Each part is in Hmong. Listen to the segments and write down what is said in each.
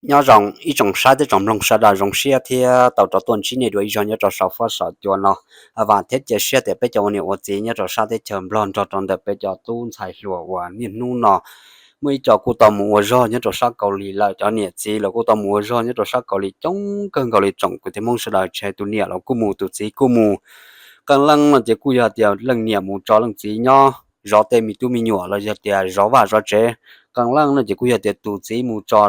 Nyob zoo ib tsoom saib thiab tsoom mloog sawv daws, zoo siab thiab tau rov tuaj ntsib nej dua ib zaug nyob rau saum huab saum cua no. Vam thiab cia siab tias peb cov ua niam ua txiv nyob rau sab teb chaws Nplog nrog rau ntawm peb cov tub ntxhais hluas uas niaj hnub no muaj ib co kuj tau mus ua zog nyob rau sab Kaus Lim lawm, cov niam txiv los kuj tau mus ua zog nyob rau sab Kaus Lim coob kawg nkaus li tsoom kwv tij Hmoob sawv daws, tsheb tus niam los kuj mus, tus txiv kuj mus. Qee leej no ces kuj yog tias leej niam mus tso leej txiv nyob zov tej me tub me nyuam los yog tias zov vaj zov tsev. Qee leej no ces kuj yog tias tus txiv mus tso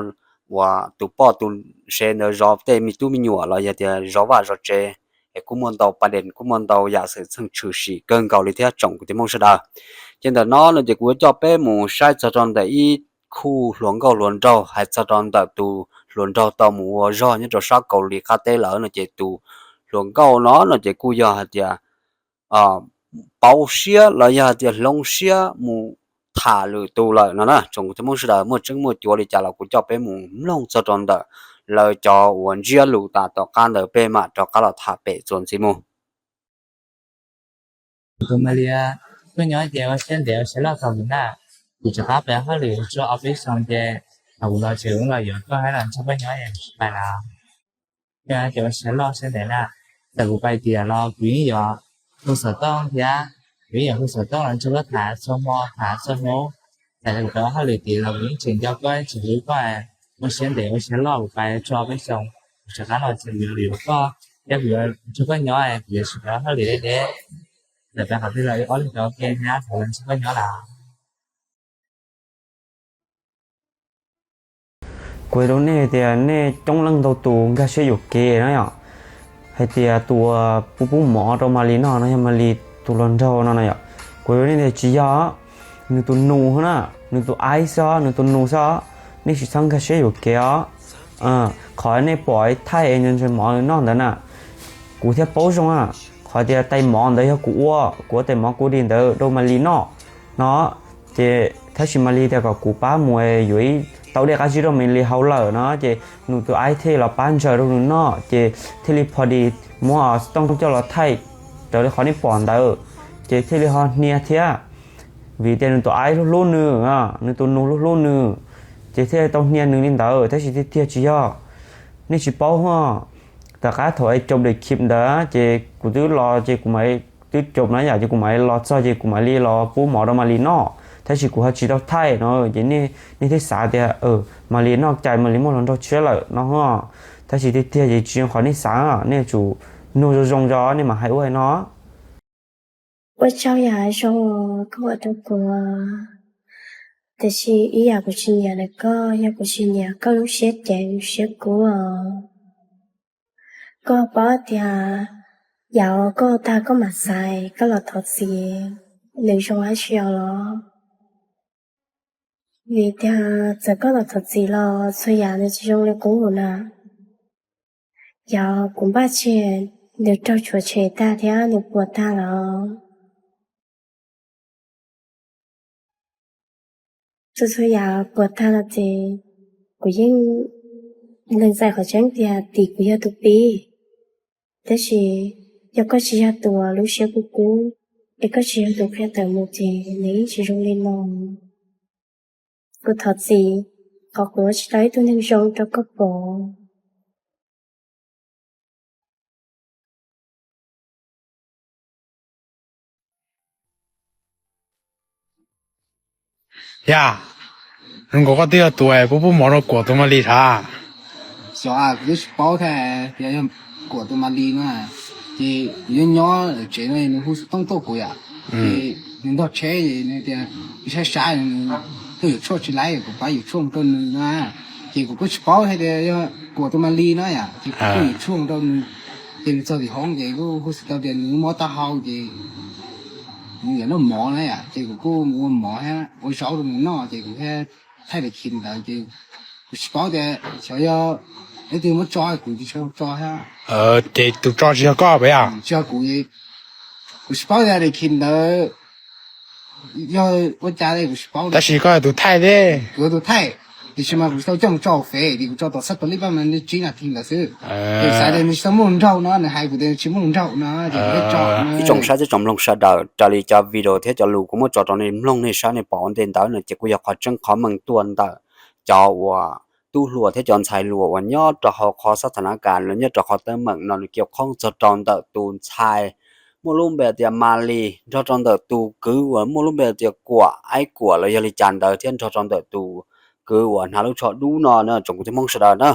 uas tus poj tus sev ntawd zov tej me tub me nyuam los yog tias zov vaj zov tsev. Es kuj muaj ntau pa dees, kuj muaj ntau yam xwm txheej tshwm sim kawg nkaus li thiab tsoom kwv tij Hmoob sawv daws. Ces ntawm no no ces kuv yuav coj peb mus saib txog rau ntawm ib khub hluas nkauj hluas nraug, hais txog rau ntawm tus hluas nraug tau mus ua zog nyob rau sab Kaus Lim qab teb lawm no ces tus hluas nkauj no no ces kuj yog hais tias pauv siab los yog hais tias hloov siab mus tham lwm tus lawm no na. Tsoom kwv tij Hmoob sawv daws, muaj tseeb muaj cuav li cas los kuv coj peb mus mloog txog rau ntawm lawv cov uas ntsiab lus tas tom qab ntawd peb mam rov qab los tham pem txuas ntxiv mus. Tus Malis, koj nyob ces ua siab ntev ua siab loj tau ntawm na. Kuv rov qab pem hauj lwm tsuas ob peb xyoos ces thaum kuv los tsev kuv los yuav koj thiab los nrog koj nyob es kuv tsis pais lawm. Ces ua siab loj siab ntev na. Txawm kuv pais tiam los kuv yeej yuav hu xov tooj thiab, kuv yeej yuav hu xov tooj los nrog koj tham txhua hmo tham txhua hnub. Txawm kuv pem ua hauj lwm tid los kuv yeej tseem nco koj tseem hlub koj. Ua siab ntev ua siab loj kuv pais tsuas ob peb xyoos, kuv rov qab los tsev kuv yuav yuav koj thiab kuv yuav nrog koj nyob, kuv yuav tsis pem ua hauj lwm deb deb. Txawm pem qhov twg los wb ob leeg tau ua ke thiab kuv yuav nrog koj nyob lawm. Kuv hais rau nej tias nej coob leej ntau tus nkag siab yuam kev na yom, hais tias tus uas pub pub mov rau Malis noj no yog Malis tus hluas nraug no no yom. Kuv hais rau nej tias tsis yog, nws tus nus na, nws tus aib xwb, nws tus nus xwb, nej tsis txhob nkag siab yuam kev os. Qhov nej pom thaij es ntshaw mov nws noj ntawd na, kuv thiaj paub zoo na. Qhov tias tais mov ntawd yog kuv ua, kuv ua tais mov kuv di ntawd rau Malis noj no, ces tab sis Malis tias kom kuv pab mus yuav ib tau dej qab zib rau Malis haus lawm no, ces nws tus aib thiaj los pab ntsaws rau nws noj, ces thiaj li pho di muab xov tooj coj los thaij raws li qhov nej pom ntawd, ces thiaj li ho hnia thiab. Vim tias nws tus aib hlub hlub nws, nws tus nus hlub hlub nws, ces thiaj tau hnia nws li ntawd. Tab sis tiag tiag tsis yog, nej tsis paub os. Tom qab thaum es caum daim khib ntawd ces kuv twb los ces kuv mam, twb caum na yom, ces kuv mam los txog ces kuv mam li los pub mov rau Malis noj, tab sis kuv ho tsis tau thaij no, ces nej thiaj xav tias Malis noj cai, Malis muaj hluas nraug tshiab lawm no. Tab sis tiag tiag ces tsis zoo qhov nej xav, nej yuav tsum nug zoo zoo tso nej mam hais ua no. Ua tsaug yam zoo koj ua rau kuv, tiam sis ib yam kuv tsis nyiam ntawm koj yog kuv tsis nyiam koj lub siab ceev lub siab kub os. Koj paub tias yam koj ua tag koj mam xaiv, koj los thov txim, nws zoo dab tsi os los? Vim tias txawm koj los thov txim los txhua yam nws tsis zoo li qub na. Yog kuv npaj tseg nws raug tshuav tshem tag thiab nws puas tag los, txhua txhua yam puas tag los ces kuv yeej lees txais qhov tseeb tias tim kuv yog tus pib. Tab sis yog koj tsis yog tus uas lub siab kub kub, es koj tsis yog tus qhia tawm mus ces nws yeej tsis zoo li no. Kuv thov txim qhov kuv ua tsis tau ib tug neeg zoo rau koj pom. Yog, zoo nkaus koj twb yog tus pub pub mov rau Kuam tus Malis thiab? Xyov, kuv twb tsis paub thiab tias yog Kuam tus Malis no. Ces kuv nyob nyob tsev no nws hu xov tooj tuaj kuv yom, ces nws ntog tsheb es nws tias nws saib saib, tuaj yuav tshuaj tsis laib, kuv pab yuav tshuaj rau nws no. Ces kuv kuj tsis paub hais tias yog Kuam tus Malis no yom, ces kuv kuj yuav tshuaj rau nws. Ces nws txog tim hoob ces kuj hu xov tooj tias nws mob taub hau ces nws yuav noj mov na yom, ces kuv kuj mus ua mov thiab ua zaub rau nws noj ces kuv thiaj thaij daim khib ntawd ces kuv tsis paub tias xyov yog leej twg muab tso, kuv tsis tso thiab. Ces tus tso tsis yog koj puas yog? Tsis yog kuv. Kuv tsis paub tias daim khib ntawd yog ua cas li, kuv tsis paub. Tab sis koj yog tus thaij thiab. Kuv yog tus thaij, tiam sis mas kuv tsis tau coj mus tso hauv Fev, ces kuv tso tom xab pab lib pab mas li tsib nas this ntawd xwb. Kuv xav tias nws tsis tau muaj hluas nraug no, nws hais kuv tias nws tsis muaj hluas nraug no ces kuv thiaj tso. Ib tsoom saib thiab tsoom mloog sawv daws, raws li cov video thiab cov lus kuv muab tso rau nej mloog nej saib nej pom ua ntej ntawd no ces kuj yog qhov tseeb qhov meej tuaj ntawm cov uas tub hluas thiab cov ntxhais hluas uas nyob rau hauv qhov xab tha nav kas los nyob rau qhov teeb meem no nws kiag qhoob txog rau ntawm tus ntxhais muaj lub npe tias Malis nrog rau ntawm tus kwv uas muaj lub npe tias Kuam, Aib Kuam los yog li cas ntawd thiab nrog rau ntawm tus kwv uas hnav lub tsho dub no na tsoom kwv tij Hmoob sawv daws na.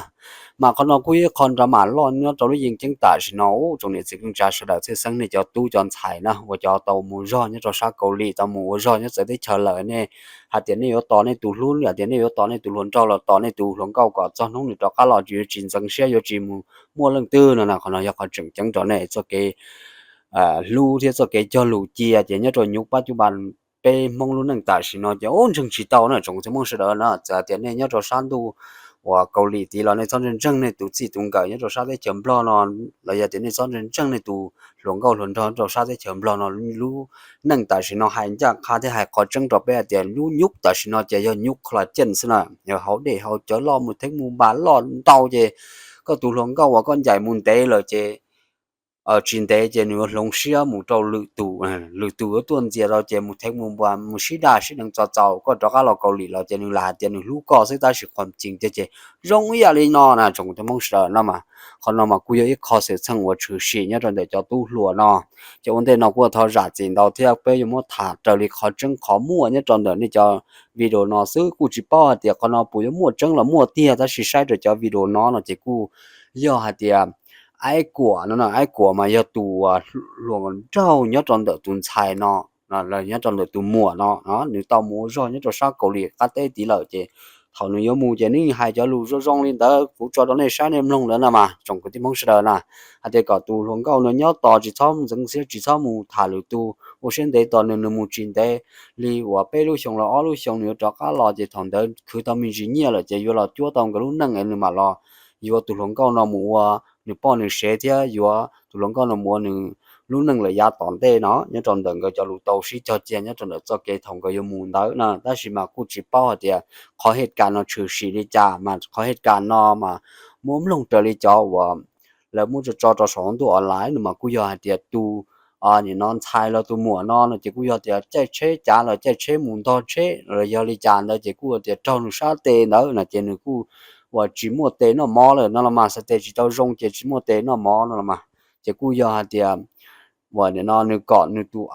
Mas qhov no kuj yog ib qho drama loj nyob rau lub yeej ceeb tam sim no. Tsoom niam txiv kwv tij sawv daws tshwj xeeb nej cov tub cov ntxhais na uas cov tau mus zog nyob rau sab Kaus Lim tau mus ua zog nyob txawv teb chaws lawm nej hais tias nej yuav tos nej tus hlub, hais tias nej yuav tos nej tus hluas nraug los tos nej tus hluas nkauj kom txog hnub nws rov qab los yuav tsis ntxeev siab yuav tsis mus muaj leej twg no na. Qhov no yog qhov tseem ceeb rau nej txoj kev hlub thiab txoj kev cog lus cia ces nyob rau nyuj pab cub npas peb Hmoob lub neej tam sim no ces ub ntseeg tsis tau na tsoom kwv tij Hmoob sawv daws na. Txawm tias nej nyob rau sab ntuj uas Kaus Lim tid los nej txhob ntseeg ntseeg nej tus txij tus nkawm nyob rau sab teb chaws Nplog no los yog tias nej txhob ntseeg ntseeg nej tus hluas nkauj hluas nraug rau sab teb chaws Nplog no. Lub neej tam sim no hais ncaj qha thiab hais qhov tseeb rau peb hais tias lub nyuj tam sim no ces yog nyuj kho la ceej xwb na, yog haus dej haus cawv loj mus theeb mus npas loj ntau ces koj tus hluas nkauj uas koj ncaim mus ntev lawm ces tsis ntev ces nws yuav hloov siab mus rau lwm tus, lwm tus yuav tuaj ntxias rau ces mus theeb mus npas mus sib daj sib deev txaus txaus koj rov qab los Kaus Lim los ces nws lam hais tias nws hlub koj xwb tab sis qhov tseeb ces zoo ib yam li no na tsoom kwv tij Hmoob sawv daws no mas. Qhov no mas kuj yog ib qho xwm txheej uas tshwm sim nyob rau ntawm cov tub hluas no. Ces ua ntej no kuj thov zam txim ntau thiab peb yuav muab tham raws li qhov tseeb qhov muaj nyob rau ntawm nej cov video no xwb kuj tsis paub hais tias qhov no puas yuav muaj tseeb los muaj tiag tab sis saib rau cov video no no ces kuj yog hais tias Aib Kuam no, Aib Kuam mas yog tus hluas nraug nyob rau ntawm tus ntxhais no, nyob rau ntawm tus muam no, nws tau mus ua zog nyob rau sab Kaus Lim qab teb tid lawm ces thaum nws yuav mus ces nws hais cov lus zoo zoo li ntawd kuv tso rau nej saib nej mloog ntawd no mas tsoom kwv tij Hmoob sawv daws na, hais tias kom tus hluas nkauj no nyob tos tsis txhob ntxeev siab tsis txhob mus tham lwm tus ua siab ntev tos nws, nws mus tsis ntev li uas peb lub xyoo los ob lub xyoo nws yuav rov qab los ces thaum ntawd khwv tau me ntsis nyiaj lawm ces yuav los cuab tau nkawd lub neej es nws mam los yuav tus hluas nkauj no mus ua nws poj nws sev thiab yuav tus hluas nkauj no mus ua nws lub neej lawm yav tom ntej no. Nyob rau ntawm nkawd cov lus tau sib cog cia nyob rau ntawm txoj kev thaum nkawd yuav mus ntawd na tab sis mas kuj tsis paub hais tias qhov hej kas no tshwm sim li cas mas qhov hej kas no mas muab mloog raws li cov uas lawv muab tso tso rau saum ntuj online no mas kuj yog hais tias tus nim no ntxhais los tus muam no no ces kuj yog tias caij tsheb cav los caij tsheb mus ntog tsheb los yog li cas ntawd ces kuj tias raug nws sab tes ntawd no ces nws kuj uas tsis muaj tes noj mov lawm no los mas, sab tes tsis tau zoo ces tsis muaj tes noj mov no los mas. Ces kuj yog hais tias uas nim no nws kom nws tus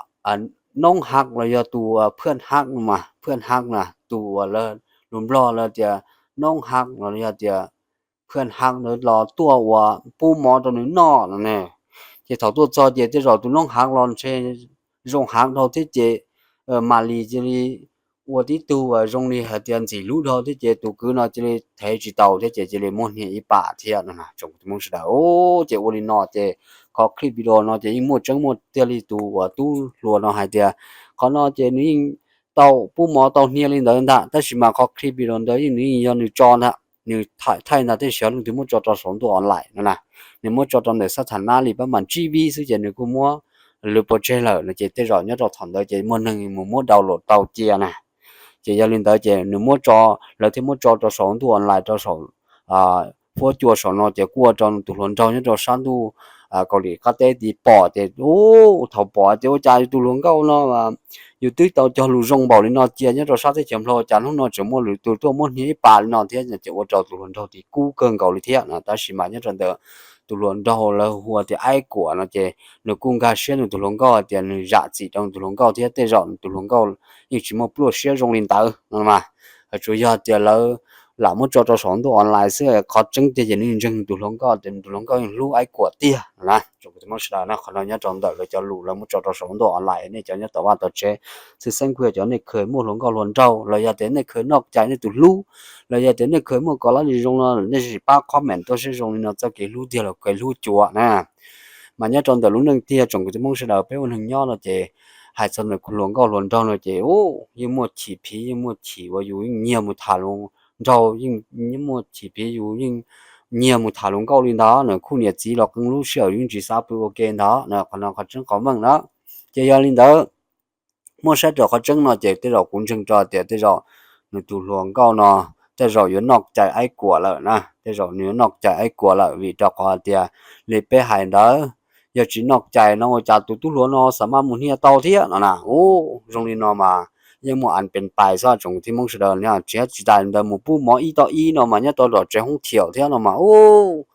noob hav los yog tus phwj hav no mas, phwj hav na tus uas lus Nplog lawv tias noob hav los yog tias phwj hav ntawd los tuaj uas pub mov rau nws noj no ne. Ces thaum tuaj txog ces tej zaum tus noob hav los ntshe zoo hav dhau thiab ces Malis cia li ua tib tug uas zoo li hais tias ntxim hlub dhau thiab ces tus kwv no cia li thev tsis tau thiab ces cia li muab hnia ib pam thiab no tsoom kwv tij Hmoob sawv daws. Ces ua li no ces qhov clip video no ces yeej muaj tseeb muaj tiag li tus uas tub hluas no hais tias qhov no ces nws yeej tau pub mov tau hnia li ntawd ntag tab sis mas qhov clip video ntawd yeej nws yeej yog nws tso ntag, nws thaij ntag tab sis leej twg muab tso rau saum ntuj online no na, nws muab tso rau ntawm xab tha nav li pab mas tsib vib xwb ces nws kuj muab lwv pov tseg lawm no ces tej zaum nyob rau thaum ntawd ces muaj neeg mus muab download tau cia na. Ces yog li ntawd ces nws muab tso, lawv thiaj muab tso rau saum ntuj online rau saum huab cua saum no ces kuj ua rau tus hluas nraug nyob rau sab ntuj Kaus Lim qab teb tid pom ces ub thaum pom ces ua cas yus tus hluas nkauj no yus twb tau cog lus zoo npaum li no cia nyob rau sab teb chaws Nplog cas hnub no tseem muaj lwm tus tuaj muab hnia ib pas li no thiab ces ua rau tus hluas nraug tid kub kawg nkaus li thiab no tab sis mas nyob rau ntawm tus hluas nraug lawv hu ua tias Aib Kuam no ces nws kuj nkag siab nws tus hluas nkauj hais tias nws zam txim rau nws tus hluas nkauj thiab tej zaum nws tus hluas nkauj yeej tsis muaj pluaj siab zoo li ntawd no mas. Tsuas yog tias lawv lam muab tso rau saum ntuj online xwb, qhov tseeb tiag ces nws ntseeg nws tus hluas nkauj tias nws tus hluas nkauj yeej hlub Aib Kuam tiag no na. Tsoom kwv tij Hmoob sawv daws na, qhov no nyob rau ntawm lawv cov lus lawv muab tso rau saum ntuj online, nej cov nyob tom vaj tom tsev tshwj xeeb kuj yog cov nej kheev muaj hluas nkauj hluas nraug los yog tias nej kheev noj cai nej tus hlub los yog tias nej kheev muaj kos lab zoo no nej sim pab comment tuaj seb zoo li no txoj kev hlub tiag los kev hlub cuav na. Mas nyob rau ntawm lub neej tiag tsoom kwv tij Hmoob sawv daws peb ua neeg nyob no ces hais txog ntawm hluas nkauj hluas nraug no ces ub yeej muaj chim phiv yeej muaj chim uas yus yeej nyiag mus tham hluas nraug, yeej muaj chim phiv yus yeej nyiag mus tham hluas nkauj li ntawd na, khub niam txiv los qee lub sij hawm yeej tsis xav pw ua ke ntawd na, qhov no qhov tseeb qhov meej na. Ces yog li ntawd muab saib raws qhov tseeb no ces tej zaum kuv ntseeg rau tias tej zaum nws tus hluas nkauj no tej zaum yuav noj cai Aib Kuam lawm na, tej zaum nws yuav noj cai Aib Kuam lawm vim rau qhov tias li peb hais ntawd yog tsis noj cai no ua cas tus tub hluas no xam maj mus hnia tau thiab no na. Ub zoo li no mas yeej muaj as pes pais xwb tsoom kwv tij Hmoob sawv daws ne. Tsis, tsis tas li ntawd mus pub mov ib toj ib no mas nyob rau tom tsev hoob thiaum thiab no mas ub,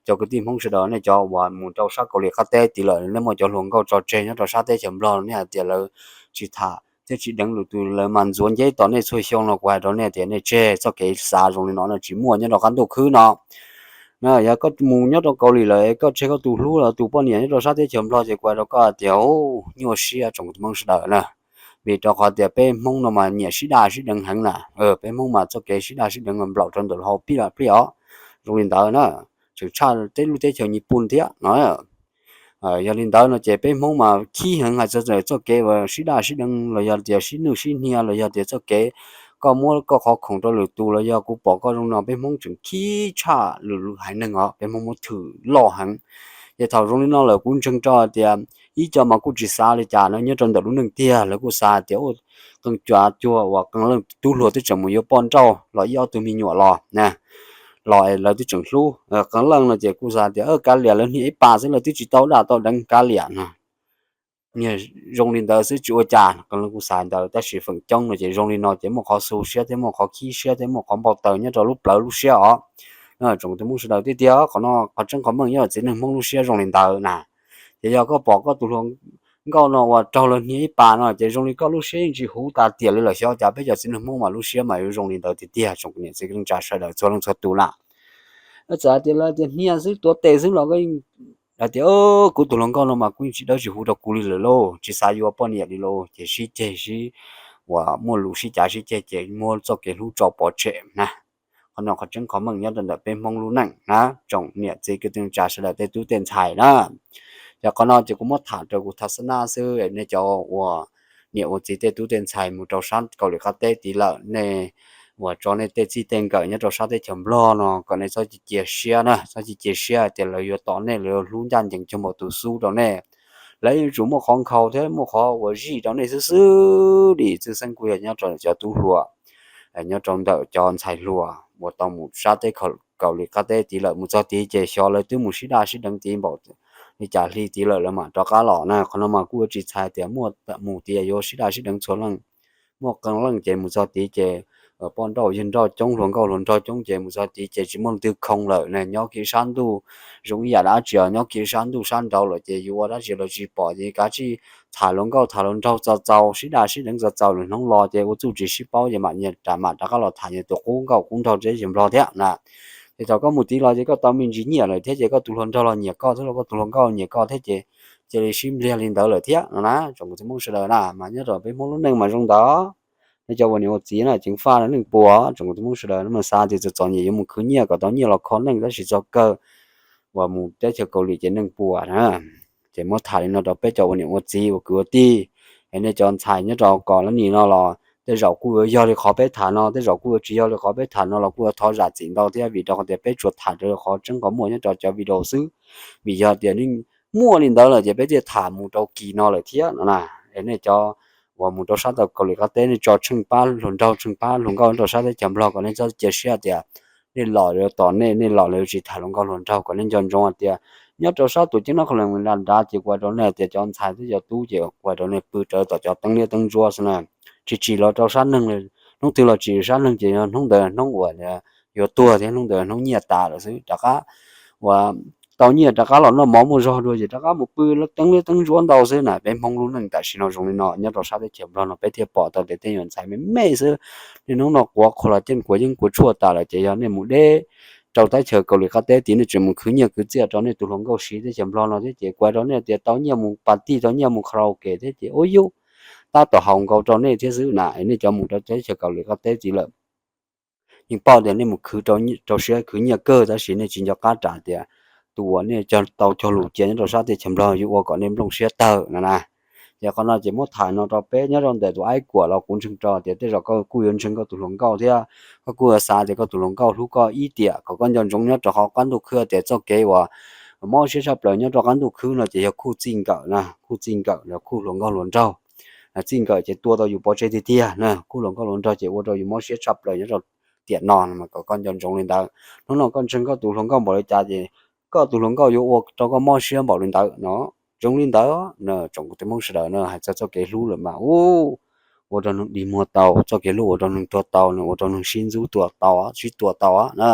cov kwv tij Hmoob sawv daws nej cov uas mus rau sab Kaus Lim qab teb tid lawm, nej muaj cov hluas nkauj tso tseg nyob rau sab teb chaws Nplog nej hais tias lawv tsis tham thiab tsis deev lwm tus, lawv mas ntxuav nceb tos nej txhua xyoo no, kuv hais rau nej tias nej tseg txoj kev xav zoo li no no tsis muaj nyob rau qab ntuj khwb no. Yog koj mus nyob rau Kaus Lim lawm koj tseg koj tus hlub los tus poj niam nyob rau sab teb chaws Nplog ces kuv hais rau koj tias nyuaj siab tsoom kwv tij Hmoob sawv daws na. Vim rau qhov tias peb Hmoob no mas nyiam sib daj sib deev heev na. Peb Hmoob mas txoj kev sib daj sib deev mas nplaum rau ntawm hauv pliaj pliaj os. Zoo li ntawd na, tseem tshaj teb lub teb chaws Nyij Pooj thiab no. Yog li ntawd no ces peb Hmoob mas khib heev hais txog txoj kev uas sib daj sib deev los yog tias sib nwj sib hnia los yog tias txoj kev koj muab koj qhov khoom rau lwm tus los yog kuv pom koj zoo no, peb Hmoob tseem khib tshaj lwm lub haiv neeg os, peb Hmoob muab thwm loj heev. Ces thaum zoo li no lawm kuv ntseeg rau tias ib co mas kuj tsis xav li cas no, nyob rau ntawm lub neej tiag lawv kuj xav tias qee cov cuag uas qee leej tub hluas twb tseem mus yuav poj nrauj los ib ob tug me nyuam los na, los lawv twb tseem hlub. Qee leej no ces kuj xav tias kav liam lawv hnia ib pas xwb lawv twb tsis tau daj tau deev kav liam no. Zoo li ntawd xwb tsis ua cas, qee leej kuj xav ntawd, tab sis feem coob no ces zoo li no ces muaj qhov xu siab thiab muaj qhov khib siab thiab muaj qhov npau taws nyob rau lub plawv lub siab os. Tsoom kwv tij Hmoob sawv daws tiag tiag, qhov no qhov tseeb qhov meej nyob txiv neej Hmoob lub siab zoo li ntawd na. Ces yog koj pom koj tus hluas nkauj no uas raug lawv hnia ib pas no ces zoo li koj lub siab yeej tsis huv tas tiam li lawm, xyov cas peb cov txiv neej Hmoob mas lub siab mas yuav zoo li ntawd tiag tiag tsoom niam txiv kwv tij neej tsa sawv daws txhua leej txhua tus na. Txawm hais tias lawv tias hnia xwb tuav tes xwb los hais tias kuv tus hluas nkauj no mas kuv yeej tsis dawb tsis huv rau kuv li lawm lauj, tsis xav yuav poj niam li lauj, ces sib ceg sib uas muaj lus sib cav sib ceg ces muab txoj kev hlub tso pov tseg na. Qhov no qhov tseeb qhov meej nyob rau ntawm peb Hmoob lub neej na, tsoom niam txiv kwv tij neej tsa sawv daws tej tub tej ntxhais na. Ces qhov no ces kuv muab tham raws kuv tham xab nab xwb, nej cov uas niam ua txiv tej tub tej ntxhais mus rau sab Kaus Lim qab teb tid lawm, nej uas tso nej tej txij tej nkawm nyob rau sab teb chaws Nplog no kom nej txhob cia siab na, txhob cia siab tias lawv yuav tos nej, lawv yuav hlub ncaj ncees cuag npaum tus xub rau nej. Lawv yuav tsum muaj qhov nkhaus thiab muaj qhov uas zij rau nej xwb xwb li. Tshwj xeeb kuj yog nyob rau cov tub hluas, nyob rau ntawm cov ntxhais hluas uas tau mus sab teb Kaus Lim qab teb tid lawm, mus txog tid ces xyov lawv twb mus sib daj sib deev tid npaum li cas hli tid lawm lawv mam rov qab los na. Qhov no mas kuj yuav tsis txhais tias muaj mus tias yuav sib daj sib deev txhua leej, muaj qee leej ces mus txog tid ces poj nrauj yawg nrauj coob, hluas nkauj hluas nraug coob ces mus txog tid ces tsis muaj leej twg khoo lawm na, nyob kiag sab ntuj zoo ib yam dab tsi os, nyob kiag sab ntuj sab nraud lawm ces yuav ua dab tsi los tsis pom, ces kav tsij tham hluas nkauj tham hluas nraug txaus txaus, sib daj sib deev txaus txaus lwm hnub los ces ua txuj tsis sib paub ces mam rov qab los tham nyias tus qub nkauj qub nraug teb chaws Nplog thiab na. Ces thaum koj mus tid los ces koj tau me ntsis nyiaj lawm thiab ces koj tus hluas nraug los nyiam koj thiab los koj tus hluas nkauj nyiam koj thiab ces cia li sib npliag li ntawd lawm thiab no na. Tsoom kwv tij Hmoob sawv daws na, mas nyob rau peb Hmoob lub neej mas zoo ntawd. Nej cov ua niam ua txiv na, ceev faj neej puas, tsoom kwv tij Hmoob sawv daws mas xav tias txom txom nyem yuav mus khwv nyiaj kom tau nyiaj los kho neej, tab sis txog kawg uas mus teb chaws Kaus Lim ces neej puas na. Ces muab tham li no rau peb cov ua niam ua txiv ua kwv ua tij, es nej cov ntxhais nyob rau Kaus Lim no los tej zaum kuj yuav yog li qhov peb tham no, tej zaum kuj yuav tsis yog li qhov peb tham no los kuj yuav thov zam txim ntau thiab, vim rau qhov tias peb tsuas tham rau qhov tseeb qhov muaj nyob rau cov video xwb. Vim yog tias muaj li ntawd lawm ces peb thiaj tham mus rau kis no lawm thiab no na. Es nej cov uas mus rau sab tau Kaus Lim qab teb, nej tso tsheej pab hluas nraug tsheej pab hluas nkauj rau sab teb chaws Nplog kom nej txhob cia siab tias nej los lawv yuav tos nej, nej los lawv yuav tsis tham hluas nkauj hluas nraug, kom nej nco ntsoov hais tias nyob rau sab tus ceeb nab qhov lees nram nrad ces kuv hais rau nej tias cov ntxhais thiab cov tub ces kuv hais rau nej pw rawv tom cov teeb liab teeb ntsuab xwb na. Tsis tsim los rau sab neeg li, hnub twg los tsim sab neeg ces yog hnub ntawd hnub uas yuav tuag thiab hnub ntawd hnub nyiaj tas lawm xwb. Rov qab uas tau nyiaj rov qab los noj mov muaj zog dua ces rov qab mus pw teeb liab teeb ntsuab ntau xwb na. Peb Hmoob lub neej tam sim no zoo li no, nyob rau sab teb chaws Nplog no peb thiaj pom tau tias tej nyuam ntxhais me me xwb, niaj hnub no quav qhuas los ceeb quav yeeb quav tshuaj tas lawm ces yog nej mus deb rau teb chaws Kaus Lim qab teb tid nej tseem mus khwv nyiaj khwv txiaj rau nej tus hluas nkauj siv teb chaws Nplog no thiab ces kuv hais rau nej tias tau nyiaj mus pas tij, tau nyiaj mus karaoke thiab ces ua yus tab tom haus nkaus rau nej thiab xwb na. Nej cov mus rau teb chaws Kaus Lim qab teb tid lawm yeej paub tias nej mus khwv rau siab khwv nyiaj kawg, tab sis nej tsis nco qab ras tias tus uas nej tau cog lus cia nyob rau sab teb chaws Nplog yuav ua kom nej nplooj siab tawg no na. Ces qhov no ces muab tham no rau peb, nyob rau ntawm tus Aib Kuam los kuv ntseeg rau tias tej zaum koj kuj yuav ntseeg koj tus hluas nkauj thiab koj kuj yuav xav tias koj tus hluas nkauj hlub koj ib tiam, kom koj nco ntsoov nyob rau qhov qab ntuj khwb tias txoj kev uas mob siab tshaj plaws nyob rau qab ntuj khwb no ces yog khuj txij nkawm na, khuj txij nkawm los khuj hluas nkauj hluas nraug. Txij nkawm ces tua tau yus pov tseg tiag tiag na, khuj hluas nkauj hluas nraug ces ua rau yus mob siab tshaj plaws nyob rau tiam no, kom koj nco ntsoov li ntawd. Hnub no koj ntseeg koj tus hluas nkauj npaum li cas ces koj tus hluas nkauj yuav ua rau koj mob siab npaum li ntawd no. Zoo li ntawd na tsoom kwv tij Hmoob sawv daws na, hais txog txoj kev hlub lawm mas ub, ua rau neeg dig muag tau, txoj kev hlub ua rau neeg tuag tau, nws ua rau neeg sib ntxub tua tau, sib tua tau na.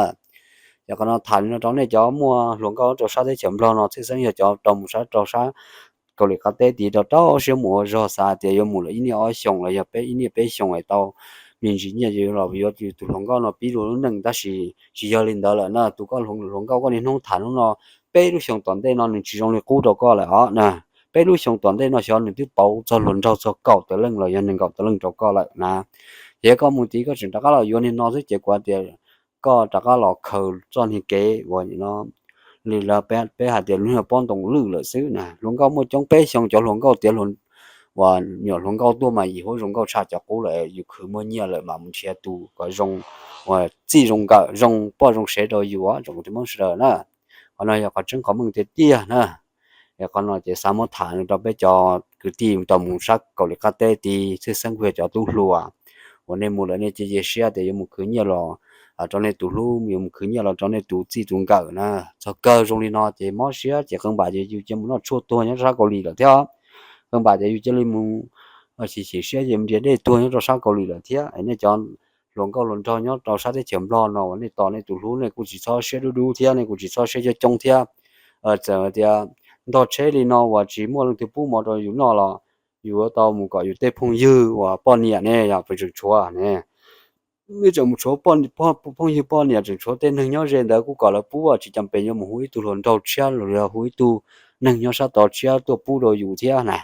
Ces qhov no tham li no rau nej cov muaj hluas nkauj rau sab teb chaws Nplog no, tshwj xeeb yog cov rau mus sab rau sab Kaus Lim qab teb tid, rau rau siab mus ua zog, xav tias yuav mus lawm ib niaj ob xyoos los yog peb ib niaj peb xyoos es tau me ntsis nyiaj, yuav los yuav tus hluas nkauj no pib dua lub neej, tab sis tsis yog li ntawd lawm na. Tus koj hluas nkauj koj niaj hnub tham hnub no, peb lub xyoos tom ntej no nws tsis zoo li qub rau koj lawm os na. Peb lub xyoos tom ntej no xyov nws twb pauv txog hluas nraug txog kaum tawm leej los yog nees nkaum tawm leej rau koj lawm na. Ces koj mus tid koj tseem rov qab los yuav niag no xwb ces kuv tias koj rov qab los khaws txoj niag kev uas no li lawv peb hais tias lub niag pob ntoos lwj lawm xwb na. Hluas nkauj muaj coob peb xyoo, cov hluas nkauj tiav uas nyuam hluas nkauj tuaj mas yim huab zoo nkauj tshaj cov qub lawm, yus khwv muaj nyiaj lawm mas mus nrhiav tus kom zoo, uas txij zoo nkawm zoo poj zoo sev rau yus, tsoom kwv tij Hmoob sawv daws na. Qhov no yog qhov tseeb qhov meej tiag tiag na. Es qhov no ces xav muab tham rau peb cov kwv tij tau mus sab Kaus Lim qab teb tid, tshwj xeeb kuj yog cov tub hluas uas nej mus lawm nej cia siab tias yuav mus khwv nyiaj los rau nej tus hlub, yuav mus khwv nyiaj los rau nej tus txij tus nkawm na. Txog kawg zoo li no ces mob siab ces qee npam ces yus cia mus noj tshuaj tuag nyob rau sab Kaus Lim lawm thiab. Qee npam ces yus cia li mus chim chim siab ces nrias dej tuag nyob rau sab Kaus Lim lawm thiab. Nej cov hluas nkauj hluas nraug nyob rau sab teb chaws Nplog no uas nej tos nej tus hlub nej kuj tsis txhob siab dub dub thiab, nej kuj tsis txhob siab coob coob thiab. Txawm tias ntog tsheb li no uas tsis muaj leej twg pub mov rau yus noj los yus yuav tau mus kom yus tej phooj ywg uas poj niam ne yog tseem tshuav ne, nej tseem mus tshuav phooj ywg poj niam, tseem tshuav tej neeg nyob ze ntawd kuj kom lawv pub, tsis cas pes yuav mus hu ib tug hluas nraug tshiab los yog hu ib tug neeg nyob sab tod tshiab tuaj pub rau yus thiab na.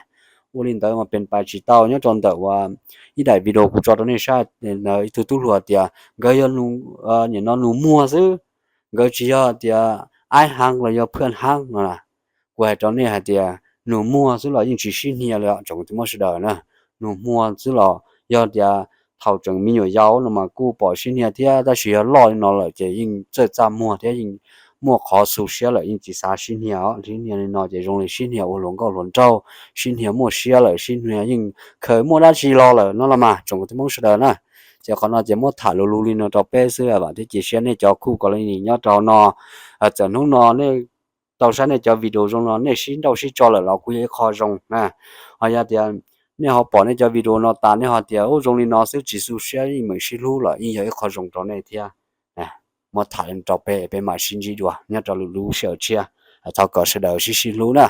Ua li ntawd mas pes pais tsis tau. Nyob rau ntawm uas ib daim video kuv tso rau nej saib, ib tug tub hluas tias nkawd yog, nim no nus muag xwb, nkawd tsis yog tias aib hab los yog phwj hab no. Kuv hais rau nej hais tias nus muag xwb los yeej tsis sib hnia li os tsoom kwv tij Hmoob sawv daws na. Nus muag xwb los yog tias thaum tseem me nyuam yaus no mas kuj pom sib hnia thiab, tab sis yog loj li no lawm ces yeej txawj txaj muag thiab yeej muaj qhov xu siab lawm, yeej tsis xav sib hnia os. Sib hnia li no ces zoo li sib hnia ua hluas nkauj hluas nraug, sib hnia muaj siab lawm, sib hnia yeej khaws muaj dab tsi los lawm no los mas tsoom kwv tij Hmoob sawv daws na. Ces qhov no ces muab tham lus lus li no rau peb xwb vam thiab cia siab nej cov khuj kos li nyob rau no, txawm hnub no nej tau saib nej cov video zoo no nej sib nrauj sib tso lawm los kuj yog ib qho zoo na. Ho yog tias nej ho pom nej cov video no tas nej ho tias ub zoo li no xwb tsis xu siab yeej meem sib hlub los yeej yog ib qho zoo rau nej thiab. Muab tham li no rau peb, peb mam sib ntsib dua nyob rau lwm lub sij hawm tshiab. Thov kom sawv daws sib sib hlub na.